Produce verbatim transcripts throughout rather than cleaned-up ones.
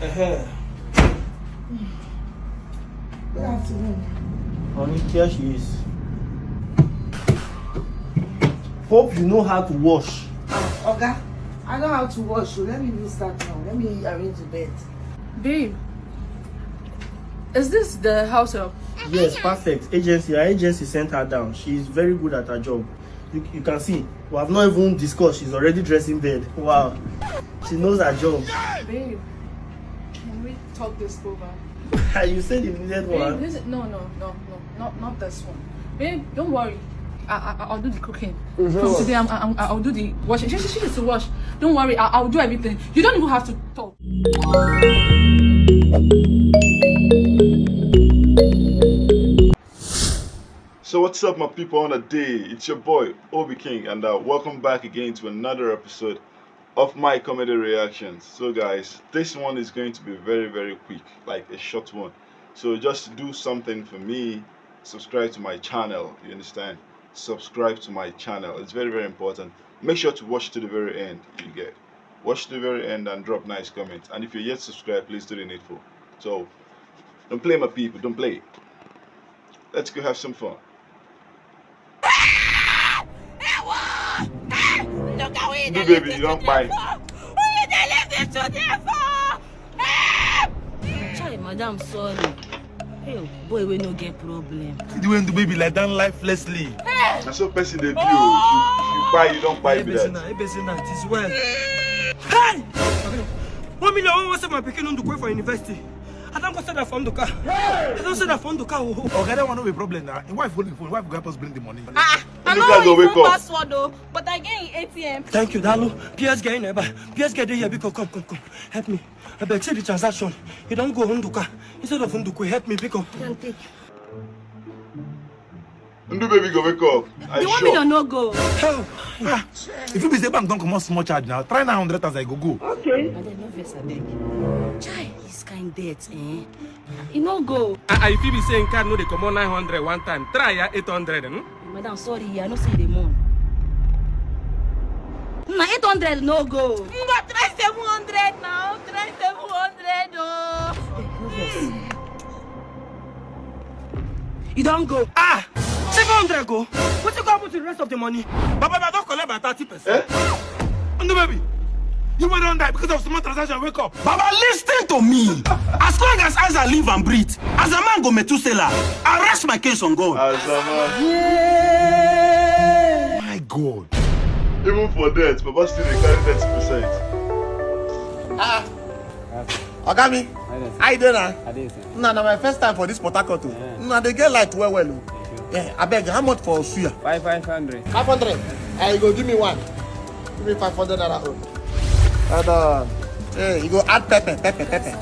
Uh-huh. Good afternoon. Honey, here she is. Hope you know how to wash. Ah, Oga, I know how to wash, so let me even start now. Let me arrange the bed. Babe, is this the house help? Yes, perfect. Agency, our agency sent her down. She is very good at her job. You, you can see, we have not even discussed. She's already dressing bed. Wow. She knows her job. Babe, can we talk this over? You said you needed Babe, one. This, no, no, no, no, not not this one. Babe, don't worry. I, I, I'll do the cooking. From today, I'm, I'm, I'll do the washing. She, she, she needs to wash. Don't worry, I, I'll do everything. You don't even have to talk. So what's up, my people? On a day, it's your boy Obi King, and uh, welcome back again to another episode of my comedy reactions. So guys, this one is going to be very, very quick, like a short one. So just do something for me. Subscribe to my channel. You understand? Subscribe to my channel. It's very, very important. Make sure to watch to the very end. You get, watch to the very end and drop nice comments. And if you're yet subscribed, please do the needful. So don't play, my people. Don't play. Let's go have some fun. Look how we dey leave this today for. We dey leave this today for. Chai, madam, sorry. Hey, boy, we no get problem. The way the baby like that lifelessly. Na so person dey be o. If you buy, you don't buy be that. Ebezina, Ebezina, it is well. Hey! One million, one, one, seven, my pikin Ndukwe for university. I don't go send that for Nduka. I don't send that for Nduka. Oh. Okay, that one no be problem now. Him wife hold the phone. Wife go help us bring the money. Ah, I Look know at the his wake phone up. Password though, but I get him A T M. Thank you, Dalu. P S G in Eba. P S G dey here, because come, come, come. Help me. I beg, see the transaction. You don't go Nduka. Instead of Ndukwe, help me, because. Can take. Ndu baby go wake up. I The one sure. Million no go. Help! Ah, if you be say bank don't come out small charge now, try nine hundred as I go go. Okay. Madam, no vex, abeg. Chai, this kind debt, eh? E no go. I, I fit be saying card no dey comot nine hundred one time. Try ya eight hundred. Hmm? Madam, sorry, I no see the money. Na eight hundred no go. Ngwa, try seven hundred now. Try seven hundred oh. No vex. You don't go. Ah! Seven hundred go. What you go happen to the rest of the money? Baba, I don't collect my thirty percent. Eh? No, baby. You will not die because of small transaction. Wake up. Baba, listen to me. As long as eyes are live and breathe, as a man go Methuselah, I rest my case on God. As a man. My God. Even for debt, Baba still dey carry thirty percent. Ah, Oga mi, how you dey na? Nna, na my first time for this Port Harcourt o. Nna, dey get light well well o. Yeah, abeg, how much for suya? Five five hundred. Five hundred. Eh, you go give me one. Give me five hundred naira own. And uh, hey, you go add pepper, pepper, pepper.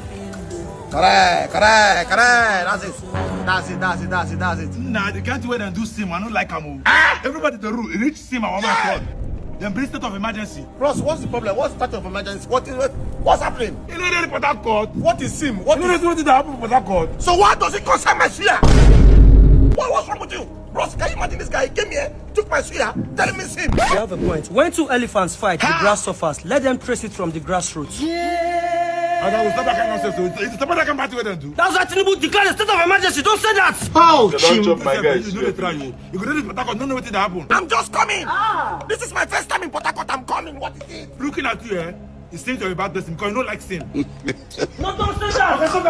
Correct, correct, correct. That's it. That's it, that's it, that's it, that's it. Nah, the kind way dem do sim, I no like am o. Everybody dey rule, e reach sim, I want my turn. Dem bring state of emergency. Bros, what's the problem? What's the state of emergency? What is it? What's happening? You know the Port Harcourt. What is sim? What You know is the thing that happen for Port Harcourt. So what does it concern my suya? What, what's wrong with you? Bros, can you imagine this guy? He came here, took my suya, telling me sim. You have a point. When two elephants fight, the grass suffers. Let them trace it from the grassroots. Yeah. And I will stop that kind of nonsense. It's, it's about that kind of party wey dem do. That's why Tinubu declared a state of emergency. Don't say that. Oh, They don't chop my guys. You know they try you. You go to this Port Harcourt, no know wetin dey happen. I'm just coming. Ah. This is my first time in Port Harcourt. I'm coming. What is it? Looking at you, eh? It seems you're a bad person because you don't like sin. No, don't say that. Don't say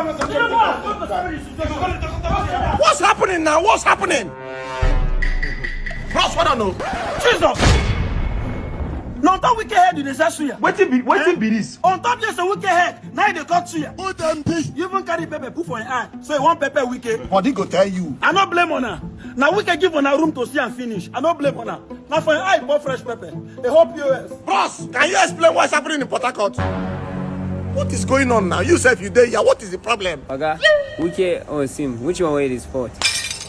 that. What's happening now? What's happening? Bros, what I know? Jesus! Na on top wicked head you dey sell suya. Wetin be, wetin be this? On top just a wicked head, now you dey cut suya. Who dem be? You even carry pepper put for your eye, so you wan pepper wicked. Body go tell you. I no blame una. Na wicked give una room to see am finish. I no blame una. Na for your eye pour fresh pepper. Dey hope you else. Bros, can you explain what's happening in Port Harcourt? What is going on now? You sef, you dey here. What is the problem? Oga, Wike or Sim, which one wey dey support?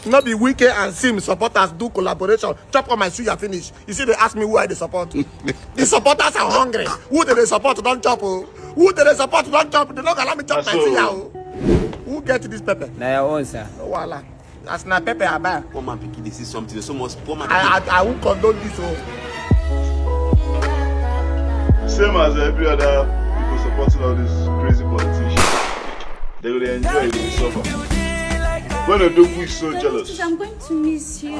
No be Wike and Sim supporters do collaboration. Chop all my suya finish. You see, they ask me who I dey support. The supporters are hungry. Who they dey support don chop o. Who they dey support don chop. They no go allow me chop my suya o. Who get this pepper? Na your own, sir. No wahala. As na pepper I buy. Poor man pikin dey see something. So much poor man. I I I won't condone this o. Same as every other people supporting all these crazy politicians. They will enjoy, they will suffer. When Odogwu is so jealous. I'm going to miss you.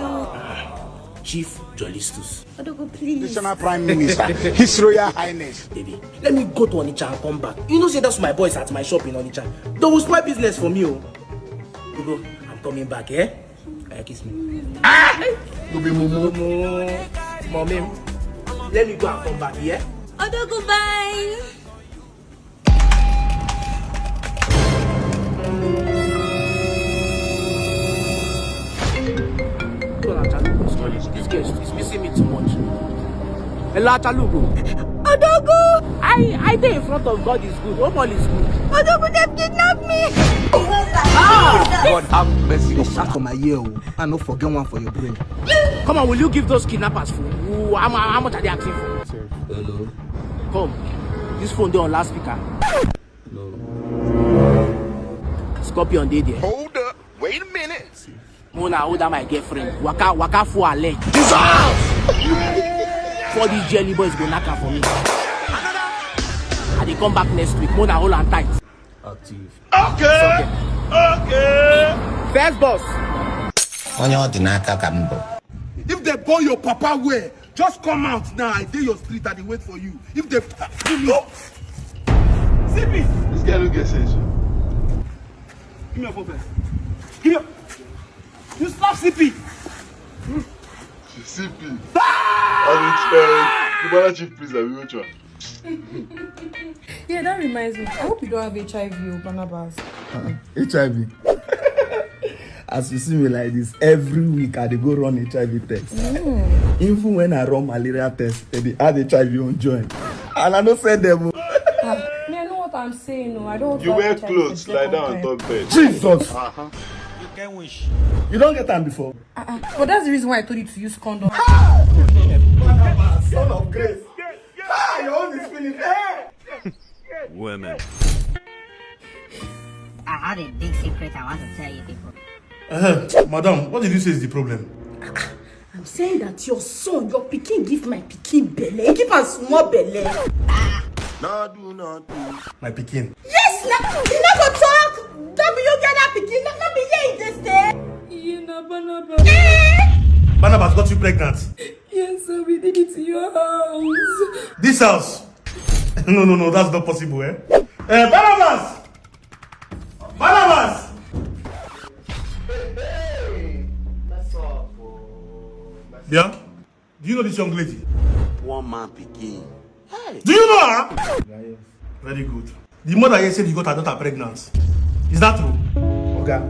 Chief Jolistus. Odogwu, please. National Prime Minister, His Royal Highness. Baby, let me go to Onitsha and come back. You know, say that's my boys at my shop in Onitsha. They will spoil business for me, oh. You go, I'm coming back, eh? Can you kiss me? Ah! You be mumu. Mommy, let me go and come back, yeah? Odogwu, bye. This girl is missing me too much. Hello, Achalugo. Odogwu! I, I dey in front of God is good. All is good. Odogwu, dem kidnap me! God have mercy. Shut up my ear, oh. I no forget one for your brain. Come on, will you give those kidnappers food? How, how much are they asking for? Hello. Come. This phone dey on loudspeaker. No. Scorpion dey there. Hold up. Wait a minute. Mona hold my girlfriend. Waka, waka for her leg. Jesus! For these jelly boys go knock her for me. I dey come back next week. Mona hold am tight. Active. Okay. Okay. First boss. Onye ọ dị n'aka ka m bụ. If they born your papa well, just come out now. I dey your street, I dey wait for you. If they do me. C P! This guy don't get sense. Give me your phone first. Give me your... You slap C P! C P. Ah! And it's uh, Cubana chief priest, I will try. Yeah, that reminds me. I hope you don't have H I V, oh, Barnabas. H I V. As you see me like this, every week I dey go run H I V test. Mm. Even when I run malaria test, they dey add H I V on join. And I no send them. Ah, me, I know what I'm saying. No, I don't want to have H I V test second time. You wear clothes, lie down on top bed. Jesus! Uh-huh. You can wish. You don't get am before? Uh-uh. But that's the reason why I told you to use condom. Son of grace. Ah, your own is finished. Eh! Women. I have a big secret I want to tell you people. Uh, madam, what did you say is the problem? I'm saying that your son, your pikin, give my pikin belle. He give am small belle. No do, no do. My pikin. Yes, na, you no go talk. Don't be you get that pikin. No, no be here you dey stay. You know, Barnabas. Eh? Barnabas got you pregnant. Yes, sir, we did it to your house. This house? No, no, no, that's not possible, eh? Eh, Barnabas! Barnabas! Yeah? Do you know this young lady? Poor man pikin. Hey! Do you know her? Yeah, yes. Very good. The mother here said you got her daughter pregnant. Is that true? Oga,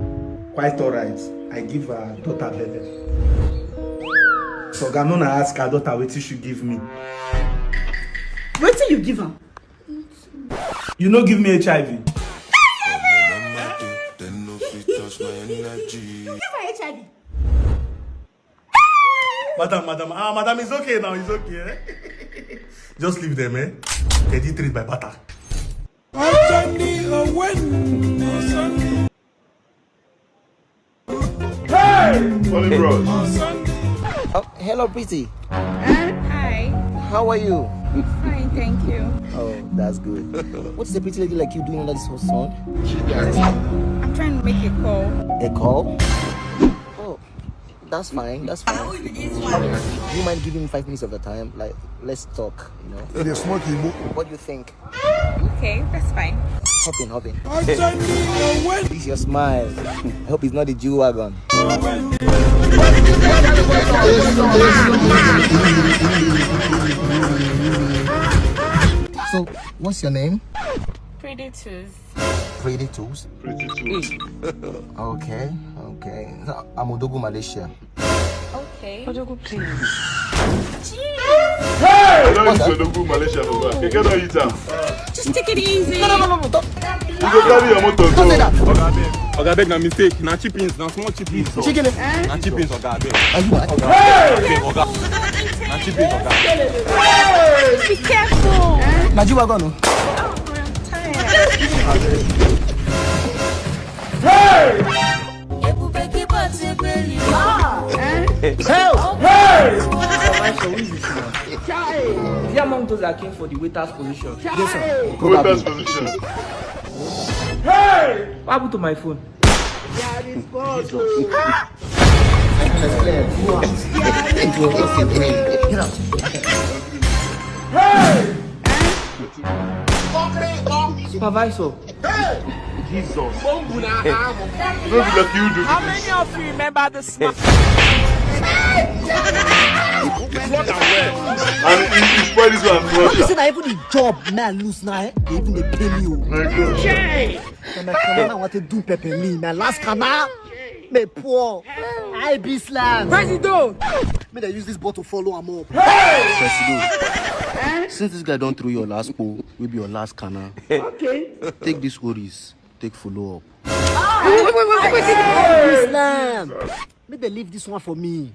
quite all right. I give her daughter belle. So Oga, no na ask her daughter wetin she give me. Wetin you give am? You no give me H I V. Dem no fit touch my energy. You give her H I V? Madam, madam, ah, madam, it's okay now, it's okay. Eh? Just leave them, eh? They did trade by barter. Hey! Holy Bros. Oh, hello, pretty. Hi. How are you? I'm fine, thank you. Oh, that's good. What is a pretty lady like you doing under this hot sun? I'm trying to make a call. A call? Oh, that's fine. That's fine. Do you mind giving me five minutes of your time? Like, let's talk, you know? They smoke Igbo. What do you think? Okay, that's fine. Hop in, hop in. This your smile. I hope it's not the Jew wagon. So, what's your name? Pretty Tools. Pretty Tools? Pretty Tools. Okay, okay. No, I'm Odogwu Malaysia. Okay. Odogwu, please. Hey! I don't use Odogwu Malaysia for back. You cannot eat am. Just take it easy. No, no, no, no, no. Don't. You go carry your motor go. Don't say that. Oga abeg, oga abeg, na mistake. Na chippings, na small chippings. Chicken. Na chippings, oga abeg. Are you mad? Oga abeg, oga. Na chippings, oga. Be careful. Na G-Wagon o. Oh, I'm tired. Hey! Ebube keyboard say kweli. Help! Hey! Supervisor, who is this man? Is he among those that came for the waiter's position? Yes, sir. Waiter's position. Hey! What happened to my phone? It was just a dream. Get out. Hey! Supervisor. Jesus. No be like you do. How many of you remember this man? It's not aware. And he, he spoil this one. What is it that even the job man lose now, eh? They even dey pay me o. My God. Chey! Na my kana I want to do pepper me. My last kana. Me poor. I be slam. Presido. Me dey use this bottle follow am up. Presido. Since this guy don throw your last pole, will be your last kana. Okay. Take this Oris, take follow up. Islam. Make they leave this one for me.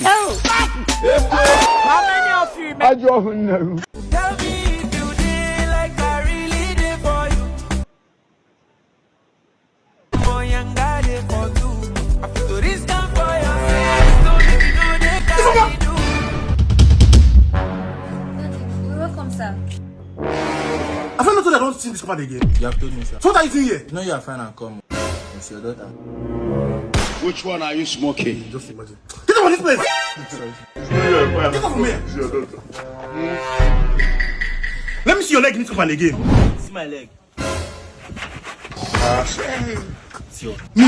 Oh. How many of you? Tell me if you dey like I really dey for you. You're welcome, sir. I found out that I don't see this compound again. You have told me, sir. So what are you doing here? No, you are fine and come. It's your daughter. Which one are you smoking? Just imagine. Get out of this place! Sorry. Get out from here! It's your daughter. Let me see your leg in this compound again. See my leg. Me.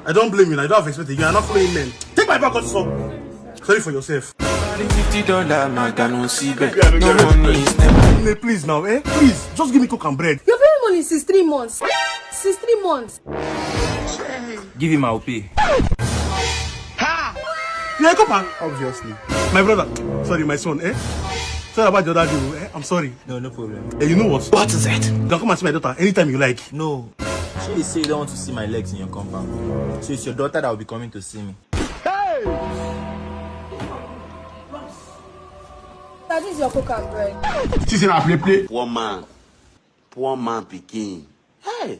I don't blame you. I don't have expected. You are not following men. Take my bag, also. Sorry for yourself. Fifty dollar, my gun on seabed. No money is never. Please now, eh? Please, just give me coke and bread. You're paying money since three months. Since three months. Give him our pay. Ha! You're a copper? Obviously. My brother, sorry, my son, eh? Sorry about the other day, eh? I'm sorry. No, no problem. Eh, you know what? What is it? You can come and see my daughter anytime you like. No. She say you don't want to see my legs in your compound. So it's your daughter that will be coming to see me. Hey! That is your coke and bread. She say na play play. Poor man. Poor man pikin. Hey!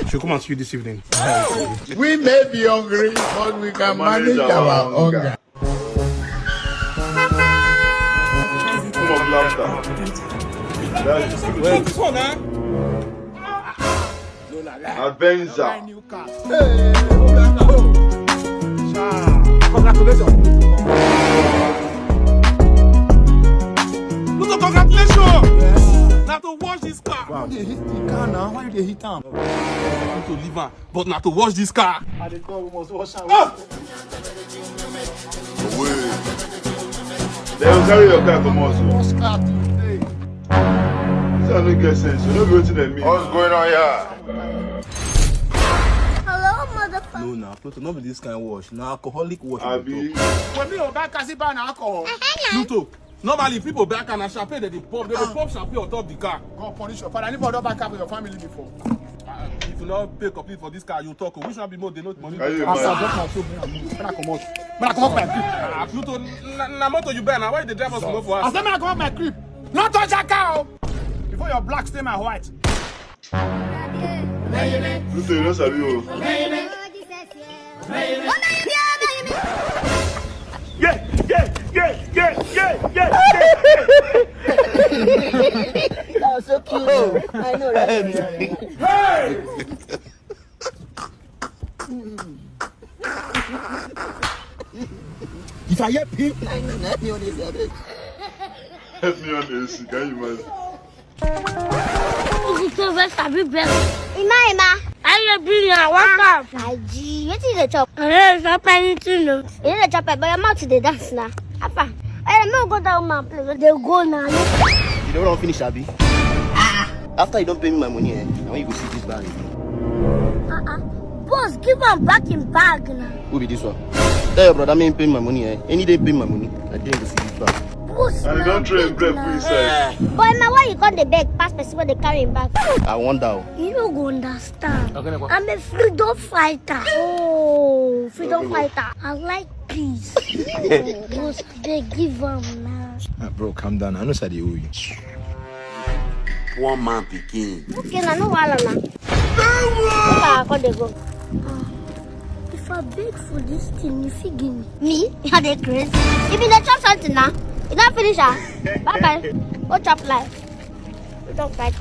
She'll come and see you this evening. We may be hungry, but we can manage our hunger. Full of laughter. Wait, this one, huh? Adventure. Hey, congratulations. Look, congratulations. Now to wash this car. Wow. Why they hit the car now? Why they hit am? To leave am, but now to wash this car. I dey come, we must wash am. Ah! Wait. They will carry your car come also. Wash car today. This one no get sense. You know wetin dem mean. What's going on here? Hello, motherfucker. No, na Pluto, no be this kind wash. Na alcoholic wash. Abi. When me or back kasi ban alcohol. Pluto, normally people back and champagne they dey pop, they dey pop champagne on top the car. God punish your father. Anybody don back up for your family before? Uh, if you no pay complete for this car, you talk. Which one be more? They no money. Can you imagine? As I drop my soap, make I move. Make I comot. Make I comot my grip. Ah, Pluto, na, na motor you buy now. Why you dey drive us comot for house? I say make I comot my grip. No touch that car o. Before your black stain my white. Pluto, you no sabi o. Yeah, yeah, yeah, yeah, yeah, yeah, yeah. That was so cute. I know, right? Hey! If I hear pin, I know, let me on this, abeg. Help me on this, can you imagine? This is so best, I be best. Ima, Ima. I dey bring you, what's up? Aji, wetin you dey chop? I no dey chop anything, no. You no dey chop, but your mouth dey dance now. Afa, eh, no go down, man, please. They go now. You don't want to finish, abi? After you don't pay me my money, eh? Now you go see this bag. Uh-uh. Boss, give am back him bag now. Who be this one? Tell your brother me pay my money, eh? Any day pay my money, I dey go see this bag. Boss, I don't train bread for inside. Boy, now why you come dey beg pass person wey dey carry him bag? I wonder. You no go understand. I'm a freedom fighter. Oh, freedom fighter. I like peace. Boss, they give am now. Ah, bro, calm down. I know say they owe you. Poor man pikin. Okay, na no wahala na. Make I come dey go. Ah, if I beg for this thing, you fit give me? Me? You dey craze? You been dey chop something na? You don finish, ah? Bye bye. Go chop life. Go chop life.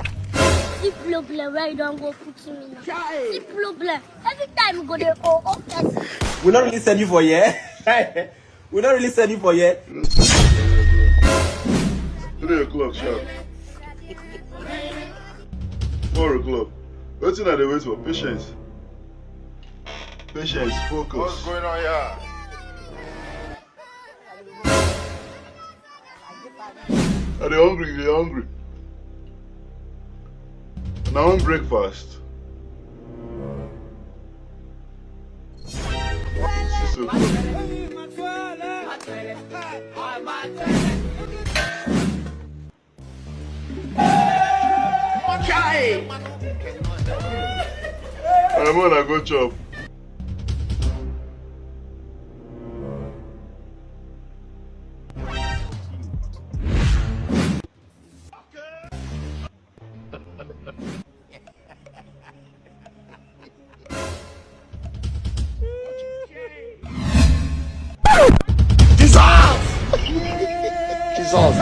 See problem where you don go put me now. See problem. Every time you go dey oh oh person. We don't really send you for here. We don't really send you for here. Three o'clock sharp. Four o'clock. Wetin I dey wait for? Patience. Patience, focus. What's going on here? I dey hungry, dey hungry. Na one breakfast. Six o'clock. Chai! I want to go chop. Jesus! Jesus!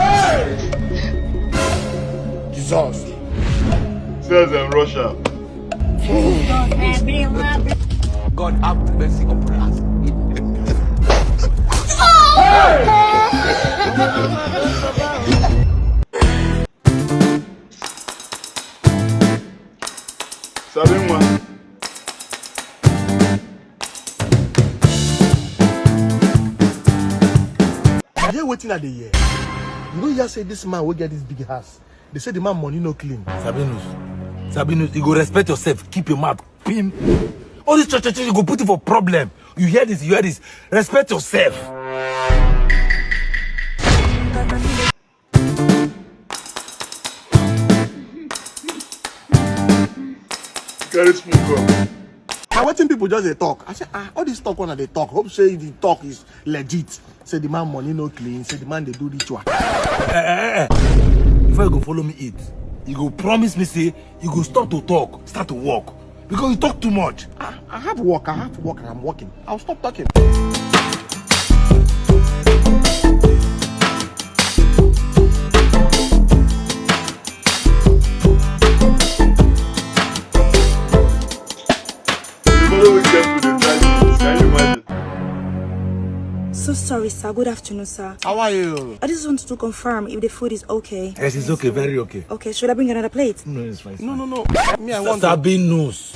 Jesus! Sales and Russia. God have mercy upon us. Sabi nwa. I hear wetin I dey hear. You no hear say this man wey get this big house, they say the man money no clean. Sabinus, Sabinus, you go respect yourself. Keep your mouth. Pim. All this church, church, you go put you for problem. You hear this? You hear this? Respect yourself. Carry spoon come. Na wetin people just dey talk. I say, ah, all this talk una dey talk. Hope say the talk is legit. Say the man money no clean. Say the man dey do ritual. Before you go follow me eat, you go promise me say you go stop to talk, start to work, because you talk too much. Ah, I have work. I have work, and I'm working. I'll stop talking. You follow me careful, dey try this. Can you imagine? So sorry, sir. Good afternoon, sir. How are you? I just wanted to confirm if the food is okay. Yes, it's okay, very okay. Okay, should I bring another plate? No, it's fine. No, no, no. Me, I want. Sabinus.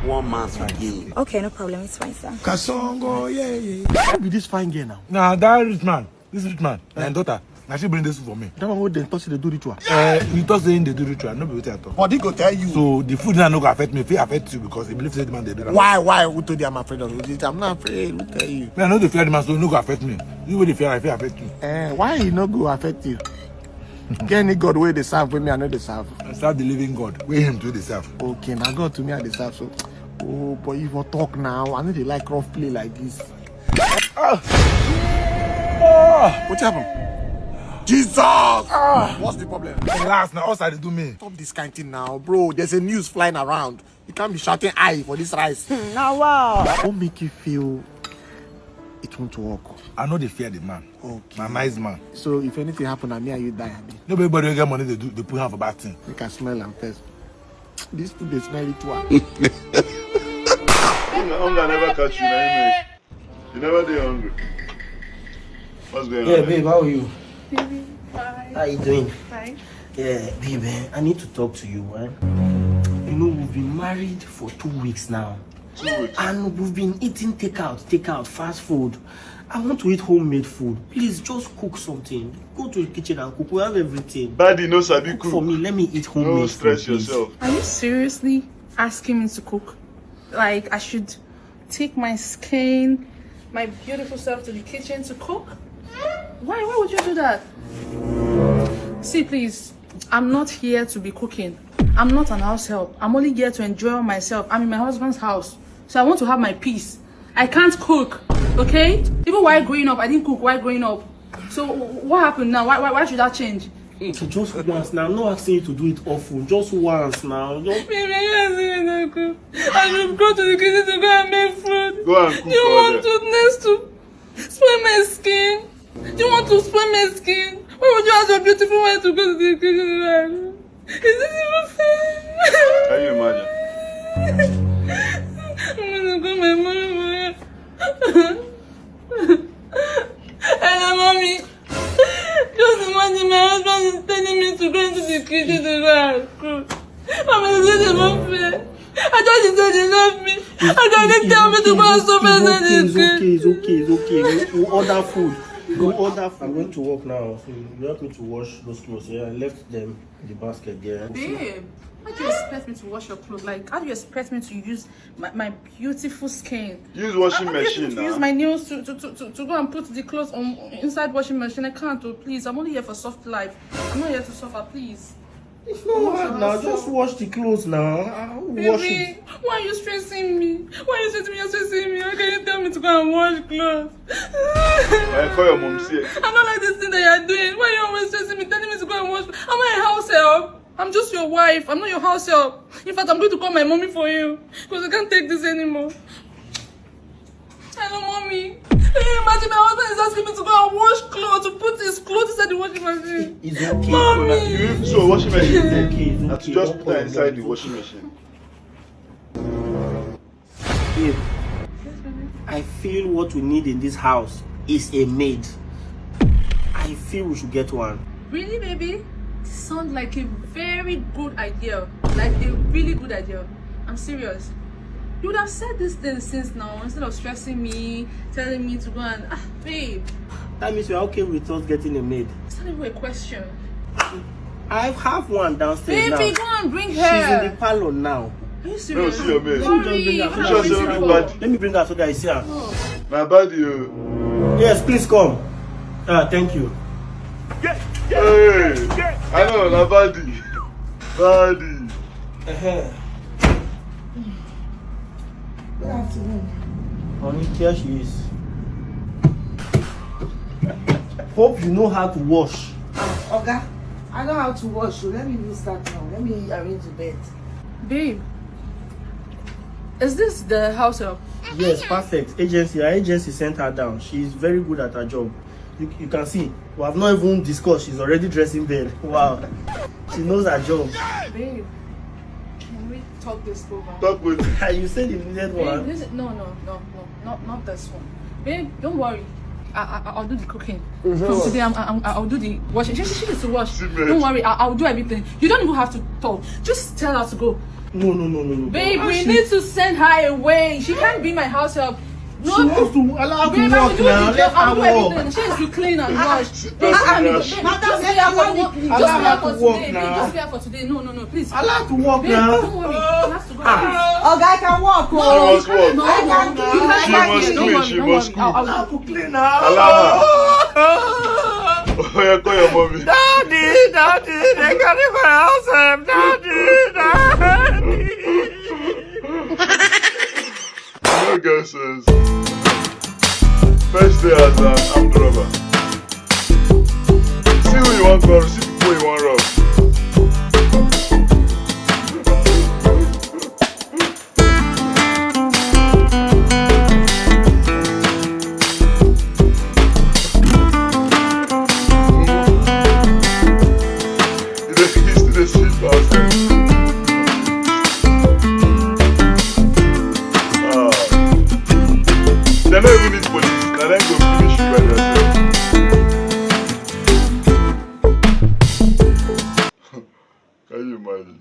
One man's again. Okay, no problem. It's fine, sir. Kasongo, yeah, yeah. Who be this fine girl now? Nah, that rich man. This rich man, my daughter. Now she bring this food for me. That one wey dem talk say dey do ritual. Uh, you talk say they do ritual, no be wetin I talk. Body go tell you. So the food now no go affect me. If it affect you because he believe say the man dey do that. Why, why? Who told you I'm afraid of it? I'm not afraid. Who tell you? Me, I know the fear the man, so no go affect me. You wey dey fear, I fear affect you. Eh, why he no go affect you? Get any God wey dey serve wey me I no dey serve. I serve the living God. Where him to dey serve. Okay, na God to me I dey serve so. Oh, but if you talk now, I no dey like rough play like this. Ah! What happened? Jesus! What's the problem? Relax now, us I dey do me. Stop this kind thing now, bro. There's a news flying around. You can't be shouting aye for this rice. Now wow. What make you feel it won't work? I know they fear the man. Okay. Na nice man. So if anything happen, na me and you die, abi? No be everybody wey get money dey do dey put hand for bad thing. Make I smell am first. This food dey smell ritual. Hunger, hunger never catch you, na him make. You never dey hungry. What's going Yeah, on? Babe, how are you? Baby, hi. How are you doing? Hi. Yeah, babe, eh, I need to talk to you, eh? You know, we've been married for two weeks now. Two weeks. And we've been eating takeout, takeout, fast food. I want to eat homemade food. Please, just cook something. Go to the kitchen and cook. We have everything. Daddy no sabi Cook cook. for me. Let me eat homemade No stress food, please. Yourself. Are you seriously asking me to cook? Like, I should take my skin, my beautiful self to the kitchen to cook? Why? Why would you do that? See, please, I'm not here to be cooking. I'm not an house help. I'm only here to enjoy myself. I'm in my husband's house. So I want to have my peace. I can't cook, okay? Even while growing up, I didn't cook while growing up. So w- what happened now? Why, why, why should that change? So just once now. I'm not asking you to do it often. Just once now. Just... Baby, are you asking me to cook? I should go to the kitchen to go and make food. Go and cook You for want them. to next to spoil my skin? Do you want to spoil my Skin. Why would you ask your beautiful wife to go to the kitchen? Is this even fair? Can you imagine? I'm gonna call my mom. Hello, mommy. Just imagine my husband is telling me to go into the kitchen to go and cook. Mommy, is this even fair? I thought you said you love me. I thought you tell me to go and suffer inside the kitchen. It's okay, it's okay, it's okay. We'll, we'll order food. We'll order food. I'm going to work now. So you help me to wash those clothes. Yeah, I left them in the basket there. Babe, how do you expect me to wash your clothes? Like, how do you expect me to use my, my beautiful skin? Use washing machine now. Use my nails to, to, to, to, to go and put the clothes on inside washing machine. I can't, oh, please. I'm only here for soft life. I'm not here to suffer, please. It's not hard now. Just wash the clothes now. I'll wash it. Baby, why are you stressing me? Why are you stressing me? You're stressing me. How can you tell me to go and wash clothes? I call your mom, see. I don't like this thing that you're doing. Why are you always stressing me, telling me to go and wash? Am I a house help? I'm just your wife. I'm not your house help. In fact, I'm going to call my mommy for you because I can't take this anymore. Hello, mommy. Can you imagine my husband is asking me to go and wash clothes, to put his clothes inside the washing machine? It's okay. Mommy. You so washing machine. It's okay. It's okay. Just put that inside the washing machine. Babe, I feel what we need in this house is a maid. I feel we should get one. Really, baby? Sound like a very good idea. Like a really good idea. I'm serious. You would have said this thing since now, instead of stressing me, telling me to go and, ah, babe. That means you're okay with us getting a maid. It's not even a question. I have one downstairs now. Baby, go and bring her. She's in the parlor now. Are you serious? No, see your maid. Let me just bring her so that I see her. Let me bring her so that I see her. Oh. My body, oh. Yes, please come. Ah, thank you. Hey, I know, na body. Body. Uh-huh. Good afternoon. Honey, here she is. Hope you know how to wash. Ah, Oga, I know how to wash, so let me even start now. Let me arrange the bed. Babe, is this the house help? Yes, perfect. Agency, our agency sent her down. She's very good at her job. You, you can see, we have not even discussed. She's already dressing bed. Wow. She knows her job. Babe, can we talk this over? Talk with. You said you needed one. Babe, this, no, no, no, no, not, not this one. Babe, don't worry. I, I, I'll do the cooking. From today, I'm, I'm, I'll do the washing. She, she needs to wash. Don't worry, I, I'll do everything. You don't even have to talk. Just tell her to go. No, no, no, no, no. Babe, we need to send her away. She can't be my house help. No. She wants to allow her to work now. Let her work. She is to clean and wash. Just stay here for today. Just stay here for today. No, no, no, please. Allow her to work now. Don't worry. She has to go. Oga, I can work. No, I can clean. She must clean. She must clean. Allow her. Oya, call your mommy. Daddy, daddy, they carry my house help. Daddy, daddy. No get sense. First day as an armed robber. See who you wan call, see people you wan rob. You dey, you still dey see bastard. Ah. Dem no even need police. Na dem go finish you by their self. Can you imagine?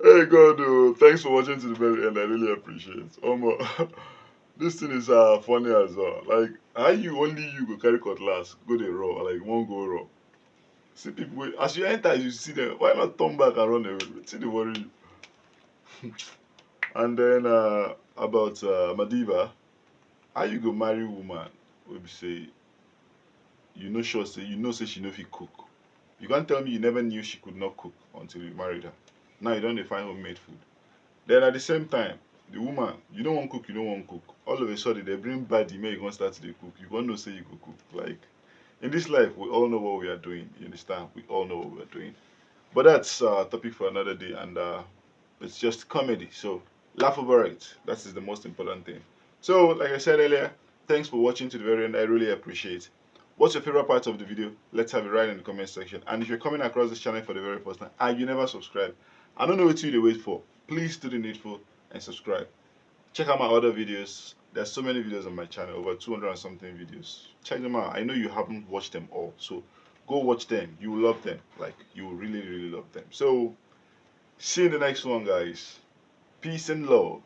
Hey God, oh, thanks for watching to the very end. I really appreciate it. Omo, this thing is, uh, funny as well. Like, how you, only you go carry cutlass, go dey raw, like, you wan go raw. See people wey, as you enter, you see them. Why not turn back and run away? Wetin dey worry you? And then, uh, about, uh, Madiba, how you go marry woman wey be say you no sure say, you know say she no fit cook? You can't tell me you never knew she could not cook until you married her. Now you don dey find homemade food. Then at the same time, the woman, you no wan cook, you no wan cook. All of a sudden, they bring body, make you come start to dey cook. You come know say you go cook. Like, in this life, we all know what we are doing. You understand? We all know what we are doing. But that's, uh, topic for another day, and, uh, it's just comedy. So Laugh over it. That is the most important thing. So, like I said earlier, thanks for watching to the very end. I really appreciate. What's your favorite part of the video? Let's have it right in the comment section. And if you're coming across this channel for the very first time and you never subscribe, I don't know what you to wait for. Please do the needful and subscribe. Check out my other videos. There's so many videos on my channel, over two hundred and something videos. Check them out. I know you haven't watched them all, so go watch them. You will love them. Like, you will really, really love them. So, see you in the next one, guys. Peace and love.